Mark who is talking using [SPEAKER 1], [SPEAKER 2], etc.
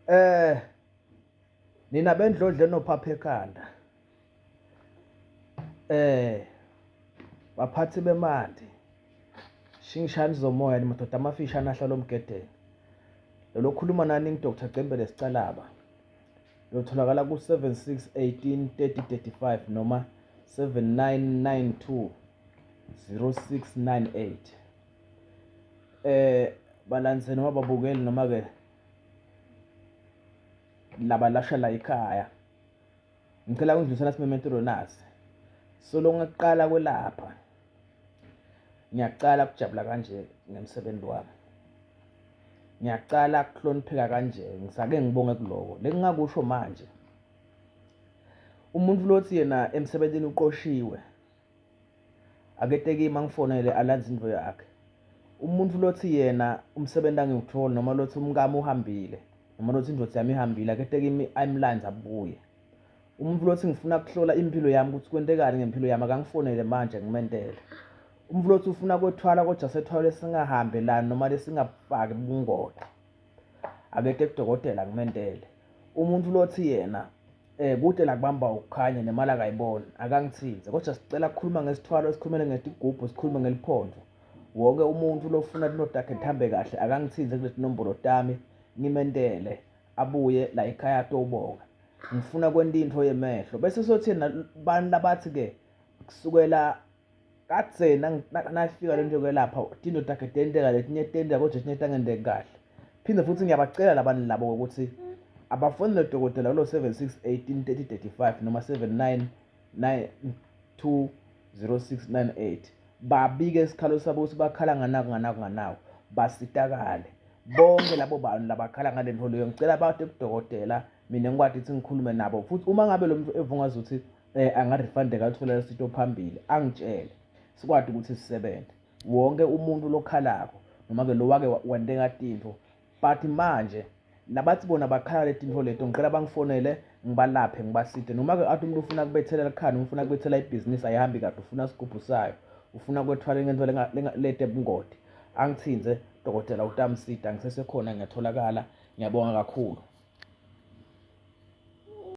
[SPEAKER 1] Eh nina bendlodle nophapha ekhanda. Eh baphathi bemali. Shingishani zomoya ni madoda amafishane ahlala omgedeni. Lolo khuluma nani ngi Dr Cembele Sicalaba. Lotholakala ku 76 18 30 35 noma 7992 0698. Eh balanse noma babukeli noma ke labalasha la ekhaya. Ngicela ukundlulisela isimemetelo nasi. Solo ngaqala kwelapha. Ngiyacala ukujabula kanje ngemsebenzi wami. Ngiyacala kuhlonipheka kanje ngisake ngibonge kuloko. Lengingakusho manje. Umuntu lothi yena emsebenzini uqoshiwe. Akete kimi angifonele alandze intfo yakhe. Umuntfu lothi yena umsebenzi angiwutholi noma lothi umkami uhambile noma lothi indvodza yami ihambile akete kimi ayimlandze abuye. Umuntfu lothi ngifuna kuhlola impilo yami ukuthi kwentekani ngempilo yami akangifonele manje ngimentele. Umuntfu lothi ufuna kwethwala kodwa sethwalo lesingahambelani noma lesingafaki bungoti akete kudokotela ngimentele. Umuntfu lothi yena eh kude la kubamba ukukhanya nemali akayiboni akangithinze kodwa sicela ukukhuluma ngesithwalo sikhulumele ngetigubhu sikhulume ngeliphondvo wonke umuntu lofuna tintfo takhe tihambe kahle akangithinze kuleti nombolo tami ngimentele abuye la ekhaya atobonga ngifuna kwenta intfo yemehlo bese sothini bani labathi ke kusukela kadze nafika lento yokwelapha tinto takhe tenteka letinye tenteka kodwa letinye tangenteki kahle phinde futhi ngiyabacela labani labo ukuthi abafonele dokotela kulo 76 18 30 35 noma 79 92 0698 babike isikhalo sabo ukuthi bakhala nganaku nganaku nganaku basitakale bonke labo bantu labakhala ngale nto leyo ngicela bade kudokotela mina ngikwati ukuthi ngikhulume nabo futhi uma ngabe lo muntu evunga ukuthi eh angarefundeka alithole lesito phambili angitshele sikwati ukuthi sisebenze wonke umuntu lokhalako noma ke lo wake wenteka tintfo but manje labathi bona bakhala letintfo leto ngicela bangifonele ngibalaphe ngibasite noma ke athi umuntu ufuna kubethelela ekhaya noma ufuna kubethela ibhizinisi ayihambi kahle ufuna sigubhu sayo ufuna kwethwala into lete bungoti angithinze dokotela utamsita ngisesekhona ngiyatholakala ngiyabonga kakhulu.